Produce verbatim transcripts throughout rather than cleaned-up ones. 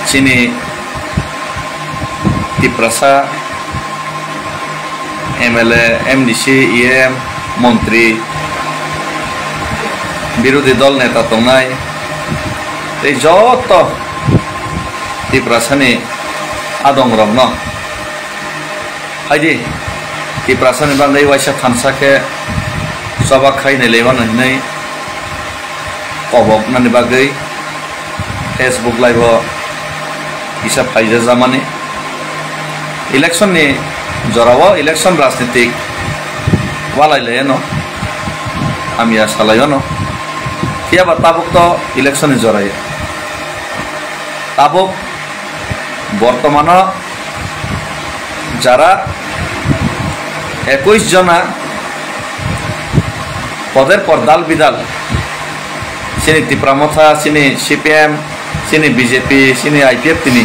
Chini Tiprasa M L A, M D C, E M, montri, birodhi dol neta tongnai, tei joto Tiprasani adongrokno phaidi, Tiprasani bagwi waisa thansa khe choba khai nai laimano hinwi koboknani bagwi Facebook live-o kisa phaijajamani. Election-ni jorao election rajnitik walai laiano, hamya salaiono. Phiyaba tabuk to election-ni joraio. Tabuk bortomano jara ekush jona poder por dal bidal, chini Tipra Motha, chini C P M, chini B J P, chini I P F T ni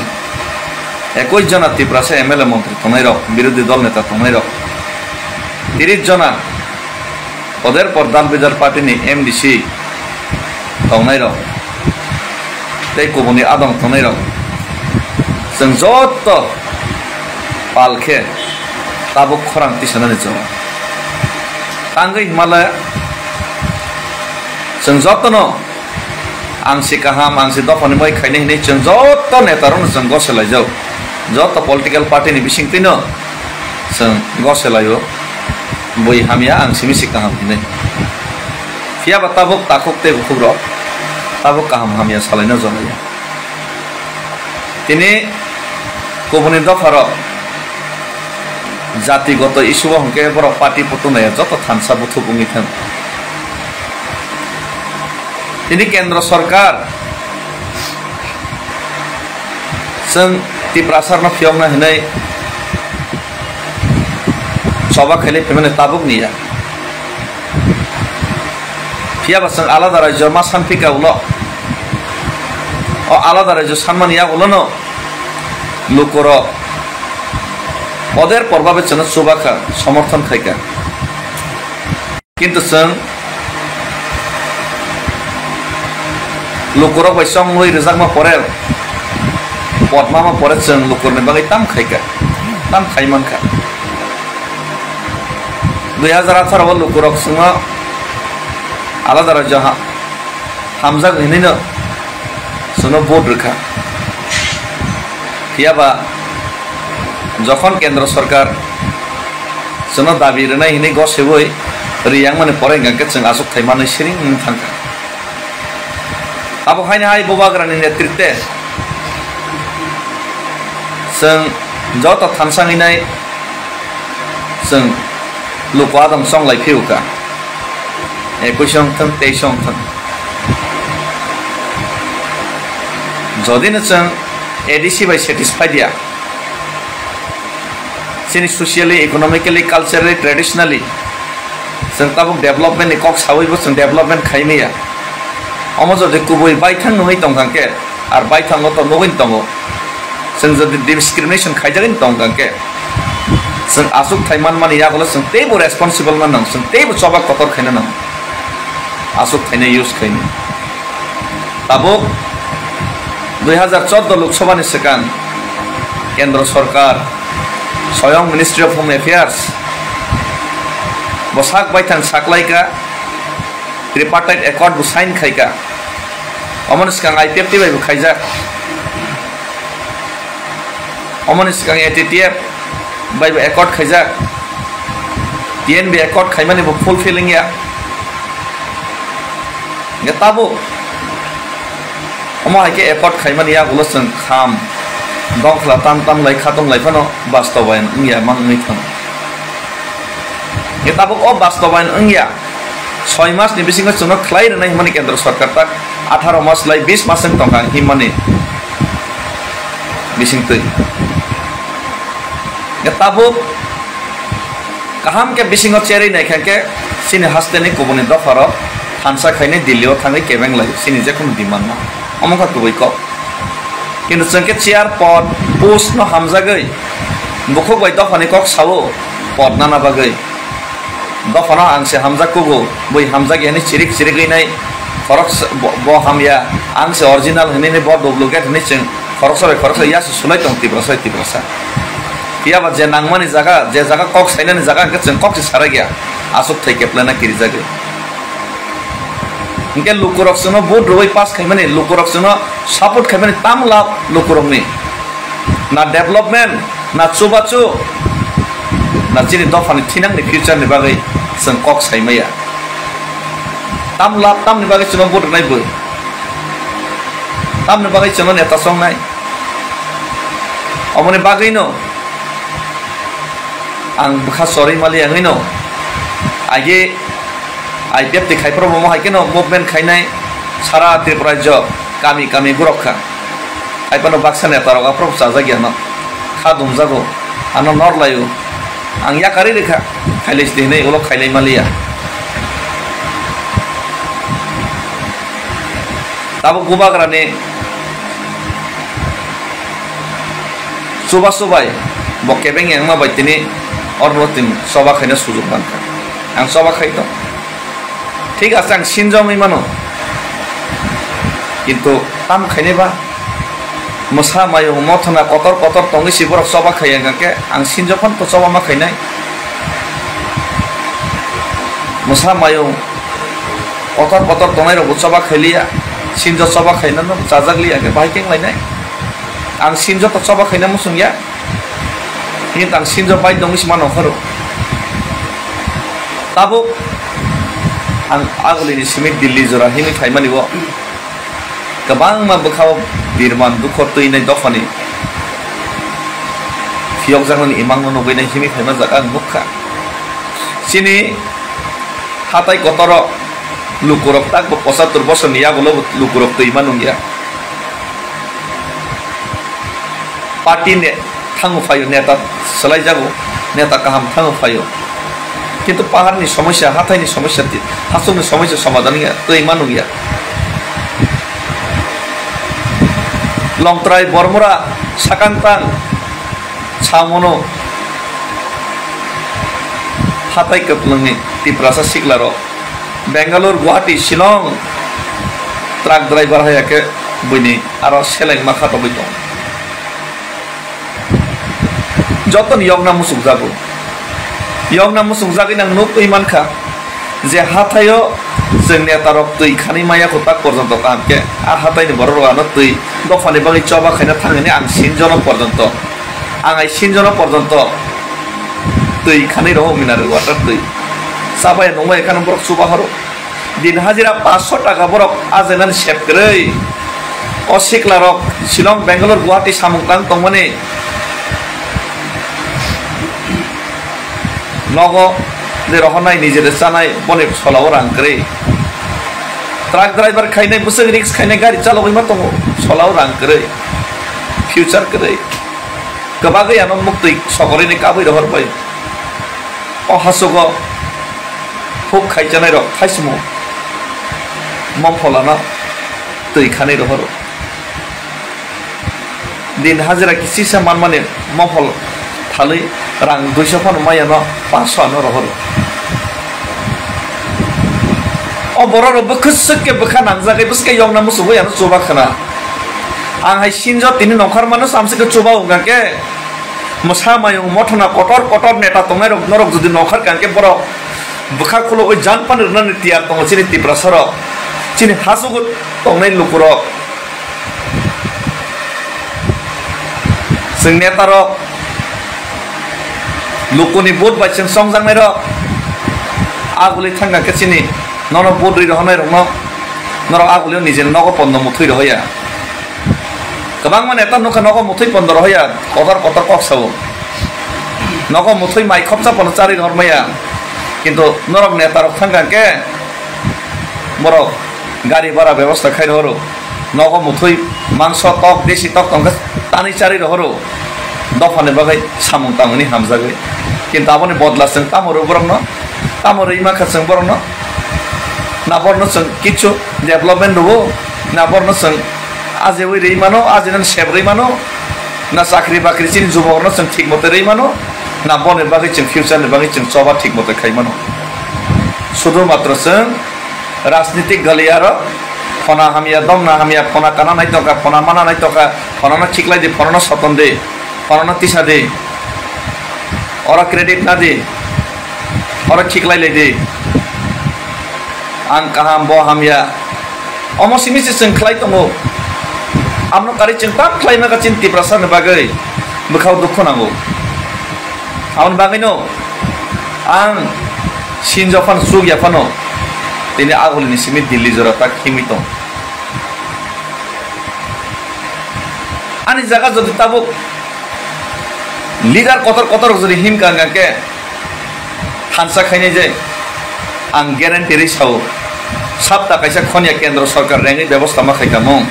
ekush jona Tiprasa M L A montri tongnairok, birodhi dol neta tongnairok, tiris jona poder por dal bidal party ni M D C tongnairok tei kubuni adong tongnairok, chwng joto pal khe tabuk khorang tisanani jora. Tangwi himale chwng jotono ang si kaham, ang si dophani moi khainai hinwi chwng joto netarokno chwng goselaijak, joto political party ni bisingtwino chwng goselaio. Bui hamya ang simi si kaham hinwi. Phiyaba tabuk takhuk tei bukhukrok tabuk kaham hamya salaina jolaiya. Tini kubuni dopharok jatigoto issue-o hwnkhe borok party putunaya joto thansa buthuk wngwi thang. Tini kendro sorkar chwng Tiprasarno phiyokna hinwi choba khailai phaimani tabukni ya. Phiyaba chwng alada rajyo ma sanphika ulo, o alada rajyo sanmani yagulono lukurok poder porbabe chwngno chubakha, somorthon khaikha. Kintu chwng lukurok bai chongwi rwjakma pore, potmama pore chwng lukurni bagwi tam khaikha, tam khai mankha. Dui hazar atharo o lukurok chwngno alada rajyo ha-, hamjak hinwino chwngno vote rwkha. Phiyaba jokhon kendro sorkar chwngno dabi rwnai hinwi gosebwi riyangmani pore hwnkha khe chwng achukthai manwi siring wng thangkha. Abo haino hai Bubagrani netritwe chwng joto thansa wngwi nai chwng luku adong chonglai phiyokha. Ekuish wng thwng, teis wng thwng. Jodi no chwng A D C bai satisfied ya, chini socially, economically, culturally, traditionally chwng tabuk development ni kok sawi bo chwng development khai maya. Omo jodi kubui baithang nungwi tongkha khe, ar baithango to nugwi tongo. Chwng jodi discrimination khaijagwi tongkha khe, chwng achukthai manmani yagulo chwng teibo responsible ma nang, chwng teibo choba kotor khaina nang. Achukthai no use khaini. Tabuk dui hazar chordo Lok Sabha ni swkang Kendro Sorkar, Soyong Ministry of Home Affairs, bo sak baithang saklaika, tripartite accord bo sign khaika. Omoni swkang I P F T bai bo khaijak. Omoni swkang A T T F bai bo accord khaijak. T N B accord khaimani bo fulfill wngya. Hingke tabuk omo hai khe accord khaimani yagulo chwng kham dongkhla tam tam lai khatung lai phano bastobayan wngya mang wngwi thang. Hingke tabuk o bastobayan wngya, soi mas ni bisingo chwngno khlai rwnai hwnmani Kendro Sorkar tak atharo mas lai bis mas wng tongkha himmani bisingtwi. Hingke tabuk kaham khe bisingo cherwi naikha khe chini hasteni kubuni dopharok thansa khainai Delhi o thangwi kebeng lai chini jekhunu demand no. Omo kha kubui kok. Kintu chwng khe chair pod post no hamjagwi bukhuk bai dophani kok sao pod nana bagwi. Dophano ang se hamjak kugo, bui hamjak yani chirik chirik wi nai khorok se bo, bo hamya, ang se original hinwi bo duplicate hinwi chwng Khoroksa bai khoroksa yasi sulai tong Tiprasa bai Tiprasa. Phiya ba je nangmani jaga, je jaga kok sainani jaga hwnkhe chwng kok se sarai ya. Aswk thai keplana kirijagwi. Hwnkhe lukurok chwngno vote rwui pass khaimani, lukurok chwngno support khaimani tam lab lukurokni. Na development, na chubachu, na chini dophani thinangni future ni bagwi chwng kok saimaya. Tam lab tamni bagwi chwngno vote rwnai bwrwi. Tamni bagwi chwngno neta chongnai. Omoni bagwino ang bwkha chorwi mali wngwino age I P F T khai phuru bo hai kheno movement khainai sara Tripura rajyo kami kami gurok kha. Hai phano baksa neta rok aphuru chajak ya no kha dumjago ano nor laio. Ang yakarwi rwkha, khailai sidi hinwi ulo khailai maliya. Tabuk bubagrani chuba chubai bo kebeng wngma bai tini orno tin choba khaina sujuk mankha. Ang choba khai tong. Thik ase, ang sinjo wngwi mano, kintu tamo khainai ba? Mwsa mayung mothona kotor kotor tongwi si borok choba khai wngkha khe ang sinjo phano to choba ma khainai. Mwsa mayung kotor kotor tongnai rokbo choba khailiya, sinjo choba khainano chajak liya khe bahai khe wnglainai? Ang sinjo to choba khaina muchung ya. Hini tang sinjo bai tongwi sima nongkhoro. Tabuk ang agulini simi Delhi jora hini phaimani bo kwbangma bwkhao birman dukho twinai dophani phiyokjaknani imangno nugwinai hini phaima jaga ang nukha. Chini hatai kotoro lukurok takbo pochattor bosorni yagulo lukurok twima nungya. Party ne thango phaio, neta swlaijago, neta kaham thango phaio. Kintu paharni somosya, hathaini somosya, ti-, hachukni somosya somadhan ya, twi ma nungya. Longtrai Bormura sakang tang samono hatai kwplwngni Tiprasa siklarok Bangalore, Guwahati, Shillong truck driver hai khe buini aro seleng ma kha tongwi tongo. Jotoni yokna muchukjago. Yokna muchukjagwi nang nukwi mankha je hathaio chwng netarok twi khanwi maya kho tak porjonto kaham khe a hathaini borok rok ano twi dophani bagwi choba khaina thang hwnwi ang sinjono porjonto, ang ai sinjono porjonto twi khanwi rohok mineral water twi. Chabai nungbai kheno borok chuba horo. Din hajira paanch sho taka borok ajainani sep kwrwi. O siklarok Shillong, Bangalore, Guwahati samung tang tongmani nogo je rohornai nijere chanai boni solao rang kwrwi. Truck driver khainai, bwswk risk khainai, gari chalogwi ma tongo, solao rang kwrwi, future kwrwi. Kwbagwi ano muktwi sokorini kabwi rohor bai. O hachugo huk khaichanai rok thaisimo mopholano twi khanwi rohoro. Din hajira kisisa manmani mophol thalwi rang duiso phano maya no paanch sho ano rohoro. O borok rok bo kwswk khe bwkha nangjagwi bwswk khe yokna muchungwi ano chuba khna. Ang hai sinjo tini nongkhor mano samsik khe chuba wngkha khe. Mwsa mayung mothona kotor kotor neta tongnai rok norok jodi nongkhor kha khe borok bwkha khulogwi jan pani rwnani tiyar tongo chini Tiprasa rok, chini hachugo tongnai lukurok. Chwng neta rok lukuni vote bai chwng chongjaknai rok aguli thangkha khe chini nono vote rwi rohornai rokno norok agulio nijeni nogo pondo muthwi rohoya. Kwbangma neta nukha nogo muthwi pondo rohoya, kotor kotor kok sao. Nogo muthwi mai khopsa pono charwi rohormaya. Kintu norok neta rok thangkha khe borok gari bhara bebosta khai rohoro. Nogo muthwi mangso tok, desi tok tongkha tanwi charwi rohoro. Dophani bagwi samung tangmani hamjagwi. Kintu aboni bodla chwng tamo rw borokno? Tamo rwi mankha chwng borokno? Na borno chwng kichu development rwo? Na borno chwng ajewi rwi mano, ajenani sep rwi mano? Na chakri bakri chini jubokrokno chwng thik mote rwi mano? Na boni bagwi chwng future ni bagwi chwng choba thik mote khai mano? Sudhu matro chwng rajnitik galiyarok Phona hamya, domna hamya, phona kana nai tongkha, phona mana nai tongkha, phonano khiklai di, phonano soton di, phonano tisa di, oro credit na di, oro khiklai lai di. Ang kaham, bo hamya, omo simi se chwng khlai tongo. Amno kari chwng tam khlai maka chini Tiprasa ni bagwi bwkhao dukhu nango. Aboni bagwino ang sinjo phano chuk ya phano tini agulini simi Delhi jora tak himwi tong. Ani jaga jodi tabuk leader kotor kotor jodi himka hwnkha khe thansa khainai je ang guarantee ri sao, sapta kaisa khonya kendro sarkar rengwi bebosta ma khai tamo.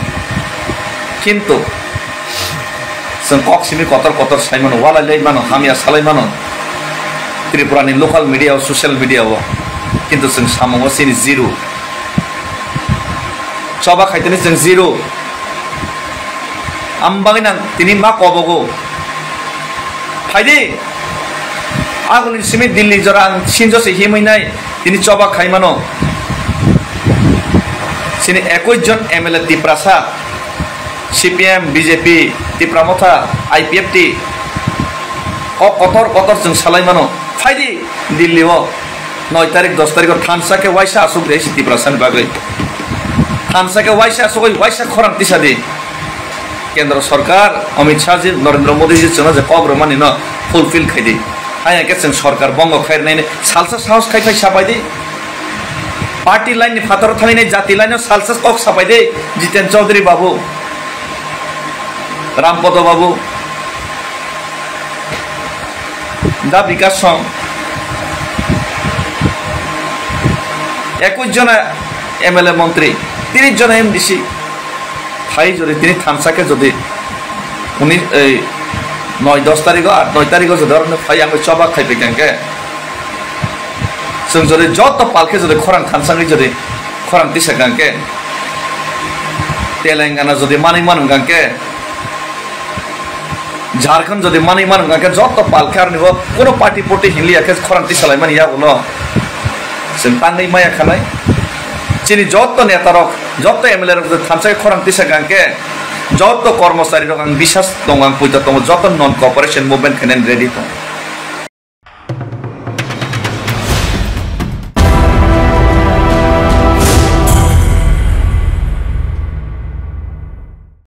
Kintu chwng kok simi kotor kotor sai mano, walai lai mano, hamya salai mano Tripura ni local media o, social media o, kintu chwng samungo chini zero. Choba khaitani chwng zero. Ang bagwi nang tini ma kobogo. Phaidi. Agulini simi Delhi jora ang sinjo se himwi nai tini choba khai mano. Chini ekwis jon M L A Tiprasa, C P M, B J P, Tipra Motha, I P F T. Kok kotor kotor chwng salai mano. Phaidi Delhi o. Noi tarik, dos tarik o thansa khe waisa asuk rei si Tiprasa ni bagwi. Thansa khe waisa asuk oi waisa khorang tisa di. Kendro sarkar, Amit Shah ji, Narendra Modi ji chwngno je kok rwmani no fulfill khai di. Haya khe chwng sarkar bongo khai rwnai salsa sahos khai khai sapai di. Party line ni phataro thangwi nai jati line o salsa kok sapai di. Jiten Chaudhary babu, Rampodo babu, Da Bikash Song, ekwis jona M L A montri, tris jona M D C, phai jodi tini thansa khe jodi uni ei noi dos tarigo, at noi tarigo jodi oro phai ang choba khai paikan khe, chwng jodi joto pal khe jodi khorang thansa wngwi jodi khorang tisa kang khe, Telangana jodi manwi man wngkang khe, Jharkhand jodi manwi man wngkha khe joto pal khe aroni bo kuno party poti hinliya khe khorang tisalaimani yagulo chwng tangwi maya khanai. Chini joto netarok, joto M L A rok jodi thansa khe khorang tisa kang khe joto kormochari rok ang bisas tongo, ang puito tongo, joto non cooperation movement khainani ready tongo.